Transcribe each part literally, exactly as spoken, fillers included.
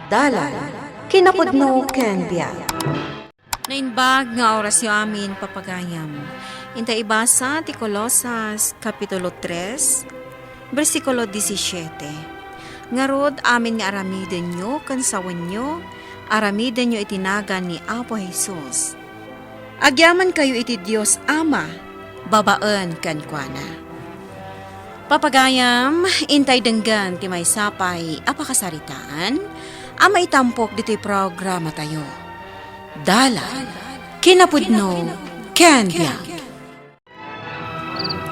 Dalan, kinapudno ken biag. Naimbag nga orasyo amin, papagayam. Inta ibasa ti Colosas, Kapitulo tres, bersikulo disisiete. Ngarud, amin nga aramidenyo ken sawenyo, aramidenyo iti nagan ni Apo Jesus. Agyamankayo iti Dios Ama babaen kenkuana. Papagayam, intay denggen ti maysa pay a pakasaritaan a maitampok ditoy programatayo. Dalan, kinapudno, ken biag.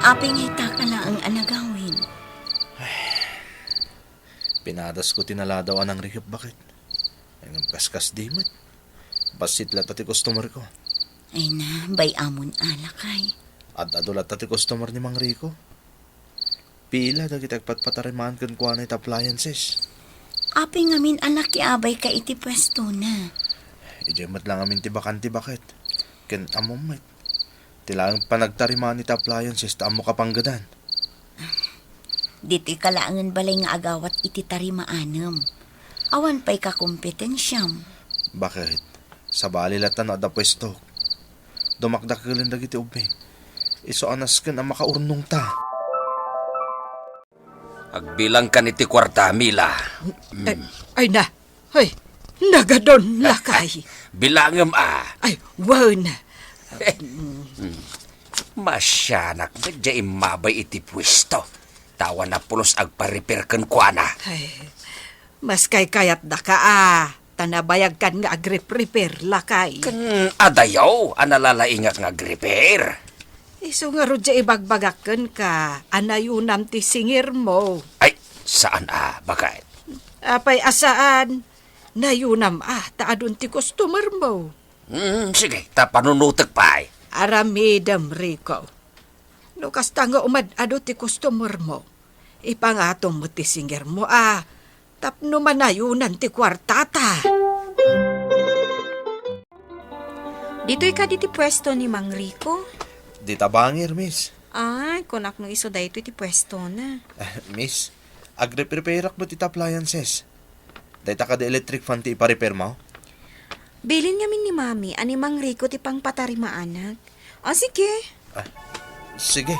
Apay nga ita ka laeng a nagawid? Pinadasko ti naladaw a nangrikep, baket. Ngem kaskas di met. Bassit latta ti customer ko. Ay na, bay-amon a, lakay. Ad-adu latta ti customer ni Mang Rico. Pila dagiti agpatpatarimaan kenkuana iti appliances. Apay ngamin a nakiabayka iti puestona? Idiay met la ngamin ti bakante, baket. Ken ammom met. Ti laeng panagtarimaan iti appliances ta ammok a panggedan. Ditoy ka laengen balay nga agawat iti tarimaanem. Awan pay kakompetensiam. Baket? Sabali latta no adda puestok. Dumakdakelen dagiti ubbing. Isu a nasken a makaurnongta. Agbilangkan iti kuarta, Mila. Ay, ay na. Ay, nagadon, lakay. Bilangem a. Ay, wen. Masianak met diay immabay iti puesto. Ta awan a pulos agpa-repair kenkuana. Ay, mas kaykayatdaka a. Ta nabayagkan nga agreprepair, lakay. Ken adayo a nalalaingak nga agrepair. Isu ngarud diay ibagbagak kenka a nayunam ti singirmo. Ay, saan a, baket? Apay a saan? Nayunam a ta adun ti customermo. Hmm, sige, ta panunotek pay. Aramidem, Rico. No kasta nga umad-adu ti customermo, ipangatom met ti singirmo a tapno manayunan ti kuartata. Ditoy kadi ti puesto ni Mang Rico? Dita bangir, miss. Ay, kunak no isu daytoy ti puestona. Ah, miss, agrepreparak met iti appliances. Dayta kadi electric fan ti iparepairmo? Bilin ngamin ni Mami a ni Mang Rico ti pangpatarimaanak. O, sige. Ah, sige.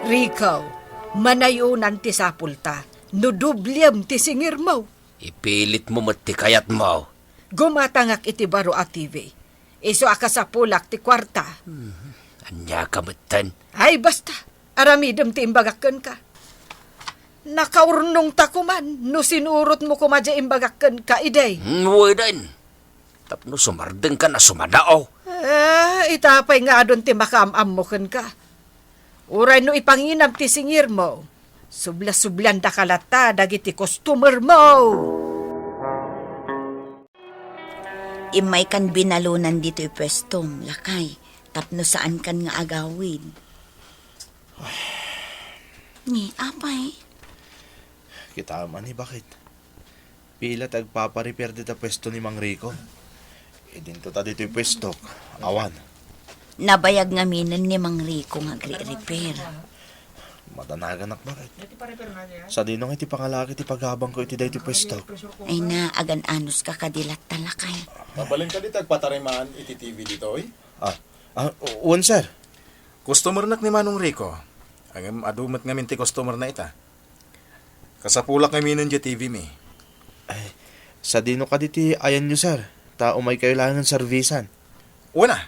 Rico, manayunan ti sapulta no dubliem ti singirmo. Ipilitmo met ti kayatmo. Gumatangak iti baro a T V. Isu a kasapulak ti kuarta. Hmm, ania ka metten? Ay, basta. Aramidem ti imbagak kenka. Nakaurnongta koman no sinurotmo koma diay imbagak kenka idi. Hmm, wen. Tapno sumardengkan a sumadaw. Eh, ita pay nga adun ti makaam-ammo kenka. Uray no ipanginam ti singirmo, subla-subliandaka latta dagiti customermo. Immaykan binalunan ditoy puestom, lakay, tapno saankan nga agawid. Ni, apay? Kita man ni, baket? Pila ti agpaparepair dita puesto ni Mang Rico? Idinto ta ditoy puestok, awan. Nabayag ngaminen ni Mang Rico nga agre-repair. Madanaganak, baket? Sadino nga iti pangalaki ti pagabangko iti daytoy puestok? Ay na, agan-anos ka kadi latta, lakay. Mabalin kadi ti agpatarimaan iti T V ditoy? Ah, ah, wen, sir. Customernak ni Manong Rico. Ngem adu met ngamin ti customerna ita. Kasapulak ngaminen diay T V mi. Ay, sadino kadi ti ayanyo, sir? Ta umaykayo laengen servisan. Wen a.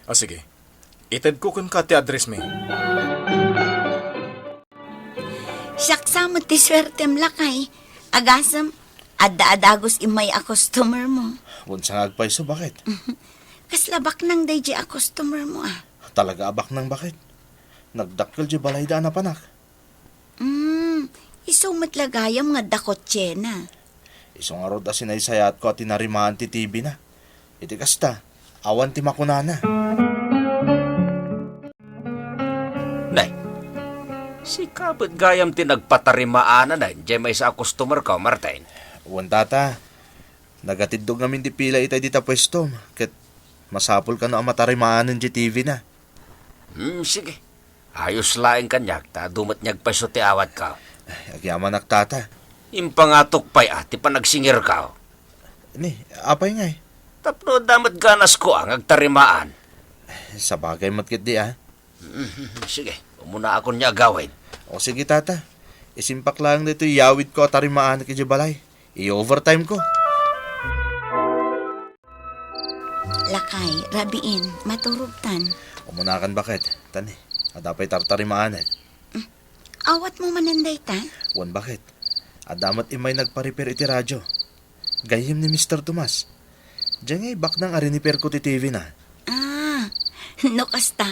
O, sige. Itedko kenka ti address mi. Siak sa met ti suertem, lakay. Agasem, adda a dagus immay a customer mo. Wen, saan nga agpayso, baket? Kasla baknang daydiay a customer mo, a. Talaga a baknang, baket? Nagdakkel diay balayda a napanak. Hmm, isu met la gayam nga adda kotsena. Isu ngarud a sinaysayatko a tinarimaan ti T V na. Iti kasta, awan ti makunana. Nay, sika met gayam ti nagpatarimaanan diay maysa a customer ko, Martin? Wen, tata. Nagatiddog ngamin ti pila itay dita puestom, ket masapul kano a matarimaanen diay T V na. Hmm, sige. Ayos laeng kaniak, ta adu met nga agpayso ti awatko. Ay, agyamanak, tata. Impangatok pay a ti panagsingirko. Ni, apay ngay? Tapno adda met ganasko a nga agtarimaan. Sabagay met ketdi a. Sige, umunaakon nga agawid. O sige, tata. Isimpak laeng daytoy yawidko a tarimaanak idiay balay. I-overtime ko. Lakay, rabiin, maturogtan. Umunakan baket, tani. Adda pay tartarimaanak. Awatmo manen dayta? Wen baket. Adda met immay nagpa-repair iti radio. Gayyem ni Mister Tomas. Diay ngay baknang a rinipairko ti T V na. Ah, no kasta,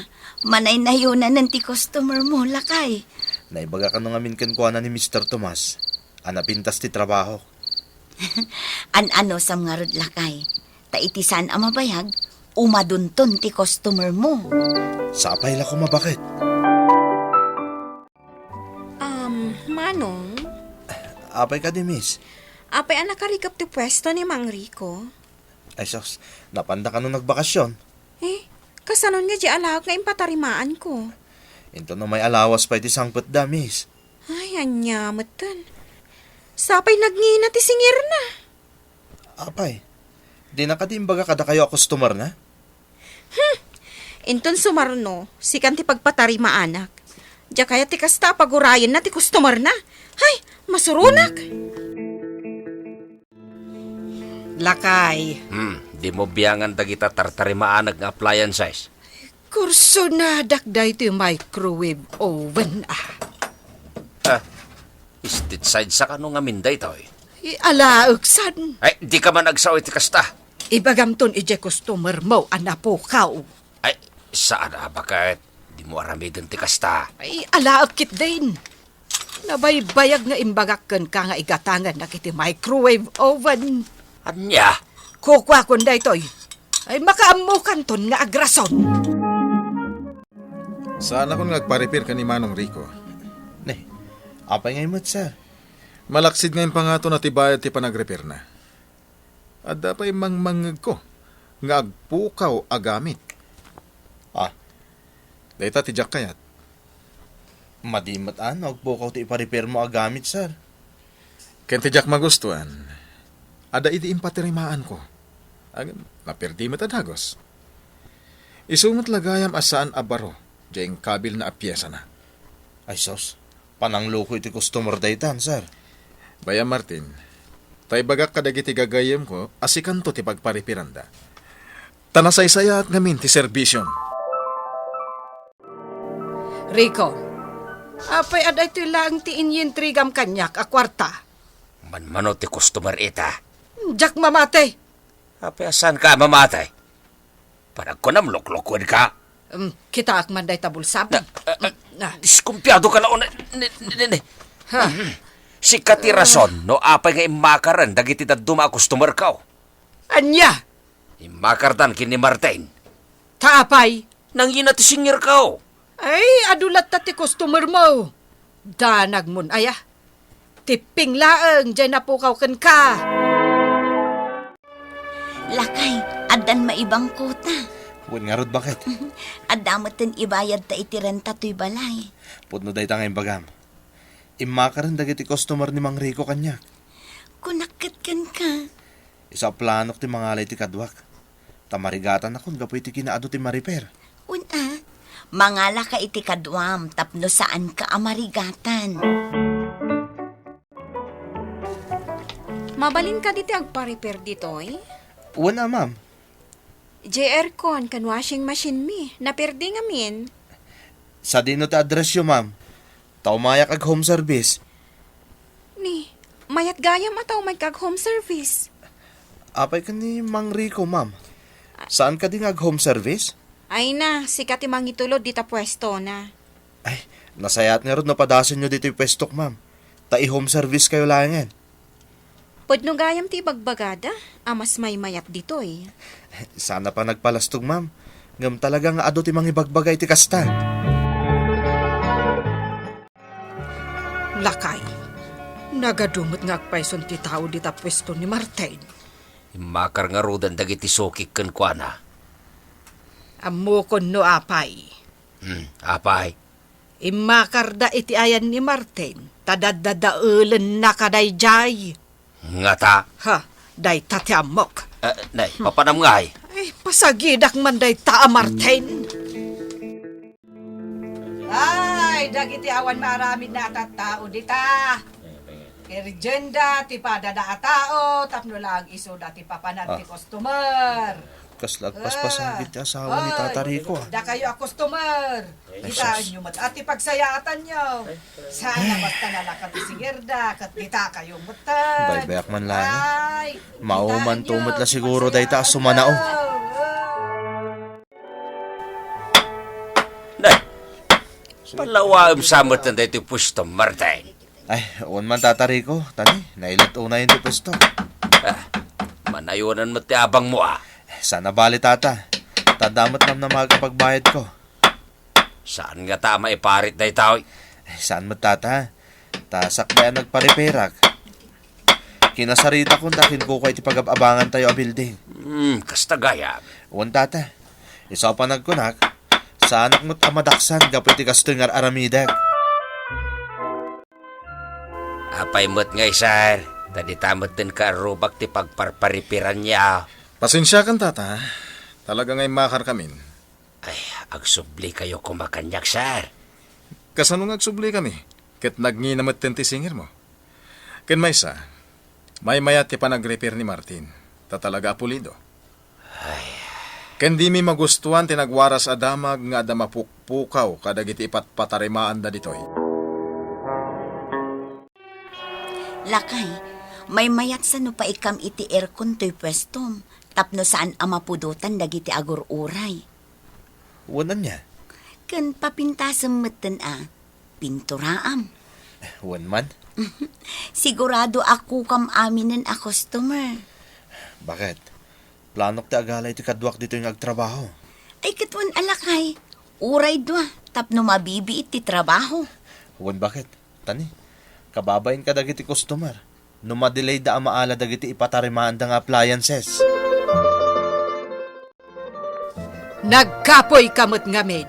manaynayonanen ti customer mo, lakay. Naibaga kano ngamin kenkuana ni Mister Tomas a napintas ti trabaho. An-anusam ngarud, lakay. Ta iti saan a mabayag, umadunton ti customer mo. Sapay la koma baket. Um, Manong? Apay kadi, miss? Apay a nakarikep ti puesto ni Mang Rico? Ay, sus, napanda kano nagbakasyon? Eh, kasanon nga di alaek nga impatarimaanko? Inton umay alawas pay ti sangpetda, miss. Ay, ania metten. Sapay nagngina ti singirna. Apay, dina kadi imbaga kadakayo a customer na? Hmm. Inton sumarno, sikan ti pagpatarimaanak. Diak kayat ti kasta a pagurayenna ti customer na. Hay, masuronak! Lakay. Hmm, dimo biangan dagita tartarimaanak nga appliances. Kursonadak daytoy microwave oven, ah. Ah, istit side sa kano ngamin daytoy? I-, alaeksan. Ay, dika man agsao iti kasta. Ibagamton idiay customer mo a napukaw. Ay, saan a baket. Dimo aramiden ti kasta. Ay, alaek ketdin. Nabaybayag nga imbagak kenka nga igatangennak iti microwave oven. Ania? Kukuakon daytoy. Ay, makaammokanton nga agrason. Saanakon nga agpa-repair ken ni Manong Rico. Ne, apay ngay met, sir? Malaksid nga impangato na ti bayad ti panag-repair na. Adda pay mangmangngegko nga agpukaw a gamit. Ah, dayta ti diak kayat. Madi met a no agpukaw ti ipa-repair mo a gamit, sir. Ken ti diak magustuan, adda idi impatirimaanko. Ngem, naperdi met a dagus. Isu met la gayam a saan a baro, diay inkabilna a piesana. Ay sus, panangluko iti customer daytan, sir. Bay-am, Martin, ta ibagak kadagiti gagayyemko a sikanto ti pagparipiranda. Ta nasaysayaat ngamin ti serbision. Rico, apay a daytoy laeng ti inyintrigam kaniak a kuarta? Manmano ti customer ita? Diak mamati. Apay a saanka a mamati? Panagkunam, luklukuenka. Em, kitaak man dayta bulsam. Na, ah, ah, Ah. Diskumpiado ka na, o, ni, ni, ni, ni. Ha? Sika ti rason no apay nga immakaren dagiti dadduma a customer ko. Ania? Immakardan ken ni Martin. Ta apay? Nangina ti singir ko. Ay, adu latta ti customer mo. Danagmon aya. Tipping laeng diay napukaw kenka. Lakay, addan maibangkota. Wen ngarud, baket? Adda metten ibayadta iti renta toy balay. Pudno dayta nga imbagam. Immakaren dagiti customer ni Mang Rico kaniak. Kunak ket kenka. Isu a planok ti mangala iti kaduak. Ta marigatanakon gapu iti kinaadu ti ma-repair. Wen a, mangalaka iti kaduam tapno saanka a marigatan. Mabalin kadi ti agpa-repair ditoy? Wen a, ma'am. Diay aircon ken washing machine mi, naperdi ngamin. Sadino ti addressyo, ma'am? Ta umayak ag-home service. Ni, mayat gayam a ta umayka ag-home service. Apay ken ni Mang Rico, ma'am? Saan kadi nga ag-home service? Ay na, sika ti mangitulod dita puestona. Ay, nasayaat ngarud no padasenyo ditoy puestok, ma'am. Ta i-home service kayo laengen. Pudno gayam ti ibagbagada a mas maymayat ditoy. Saan a panagpalastog, ma'am. Ngem talaga nga adu ti mangibagbaga iti kasta. Lakay, nagadu met nga agpayson ti tao dita puesto ni Martin. Immakar ngaruden dagiti sukik kenkuana. Ammokon no apay. Hmm, apay. Immakarda iti ayan ni Martin, ta daddadaelenna kadaydiay. Ngata? Ha, dayta ti ammok. Eh, nay, papanam ngay? Ay, pasagidak man dayta a Martin. Ay, dagiti awan maaramidna a tattao dita. Irjenda ti padada a tao, tapno laeng isuda ti papanan ti Ah. customer. Kasla agpaspasagidak ti asawa ni Tata Rico, ah. Dakayo a customer. Ay, sus. Kitaenyo met a ti pagsayaatanyo. Saan a basta nalaka ti singirda, ket ditakayo metten. Baybayak man laeng. Ay, maumanto met la siguro dayta a sumanao. Nay, palawaem sa metten daytoy puesto, Martin. Ay, wen man, Tata Rico, tani, nailat unayen ti puesto. Ah, manayonan met ti abangmo, ah. Saan a bale, Tata. Ta adda met namnamaek a pagbayadko. Saan ngata a maiparit daytoy? Saan met, Tata. Ta sakbay a nagparipirak, kinasaritakon ta kinkukuay ti pagab-abangantayo a building. Hmm, kasta gayam. Wen, Tata. Isu a panagkunak, saanak met a madaksan gapu iti gastoy nga ar-aramidek. Apay met ngay, sir? Ta dita metten kaarrubak ti pagparparipiranyo. Pasensiakan, Tata. Talaga nga immakarkamin. Ay, agsublikayo koma kaniak, sir. Kasano nga agsublikami? Ket nagngina metten ti singirmo. Ken maysa, maymayat ti panagrepair ni Martin. Ta talaga a pulido. Ay. Ken dimi magustuan ti nagwaras a damag nga adda mapukpukaw kadagiti ipatpatarimaanda ditoy. Lakay, maymayat sa no paikkam iti aircon toy puestom, tapno saan a mapudotan dagiti agur-uray. Wen ania? Ken papintasem metten a pinturaam. Wen man? Sigurado a kukam aminen a customer. Baket? Planok ti agala iti kaduak ditoy nga agtrabaho. Ay, ket wen a lakay, uray dua, tapno mabibiit ti trabaho. Wen baket, tani, kababain kadagiti customer, no madelayda a maala dagiti ipatarimaanda nga appliances. Nagkapoyka met ngamin.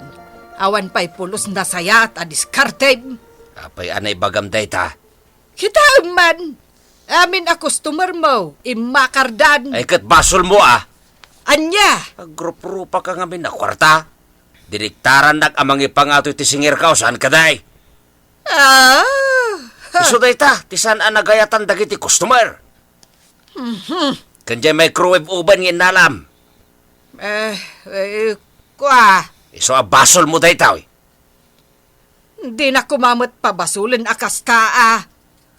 Awan pay pulos nasayaat a diskartem. Apay a naibagam dayta? Kitaem man. Amin a customer mo, immakardan. Ay, ket basolmo, ah. Ania? Agruprupa ka ngamin a kuarta. Diniktarannak a mangipangato iti singirka, saan kadi? Ah. Isu dayta, ti saan a nagayatan dagiti customer. Mhm. Ken diay microwave oven nga innalam. Eh, eh, kua. Isu a basolmo dayta, oy. Dina koma met pabasolen a kasta, a.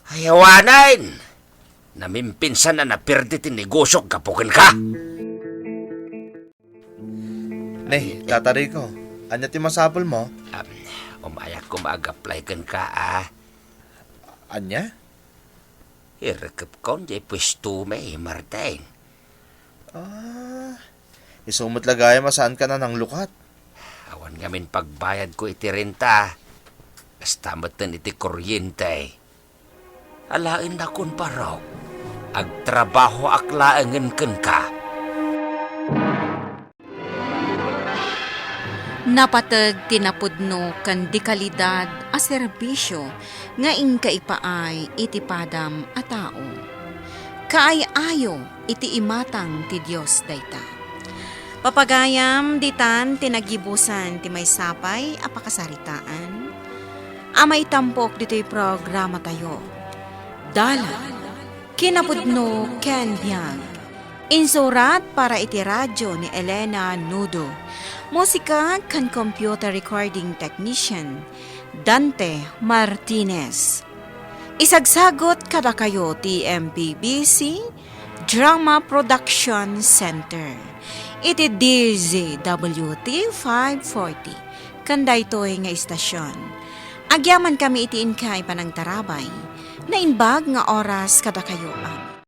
Ay, awanen! Namimpinsan a naperdi ti negosiok gapu kenka. Ne, Tata Rico, ania ti masapulmo? Am, umayak koma ag-apply kenka, a. Ania? Irekepkon diay puestomi, Martin. Ah, isu met la gayam a saankan a nanglukat. Awan ngamin pagbayadko iti renta. Kasta metten iti kuryente. Alaennakon, parok. Agtrabahoak laengen kenka. Napateg ti napudno ken dekalidad a serbisio nga inkaipaay iti padam a tao. Kaay-ayo iti imatang ti Dios dayta. Papagayam, ditan ti naggibusan ti maysa pay a pakasaritaan a maitampok ditoy programatayo. Dalan, kinapudno ken biag. Insurat para iti radyo ni Elena Nudo. Musika ken computer recording technician, Dante Martinez. Isagsagut kadakayo ti M P B C Drama Production Center iti D Z W T five forty ken daytoy nga istasion. Agyamankami iti inkay panangtarabay. Naimbag nga oras kadakayo, a.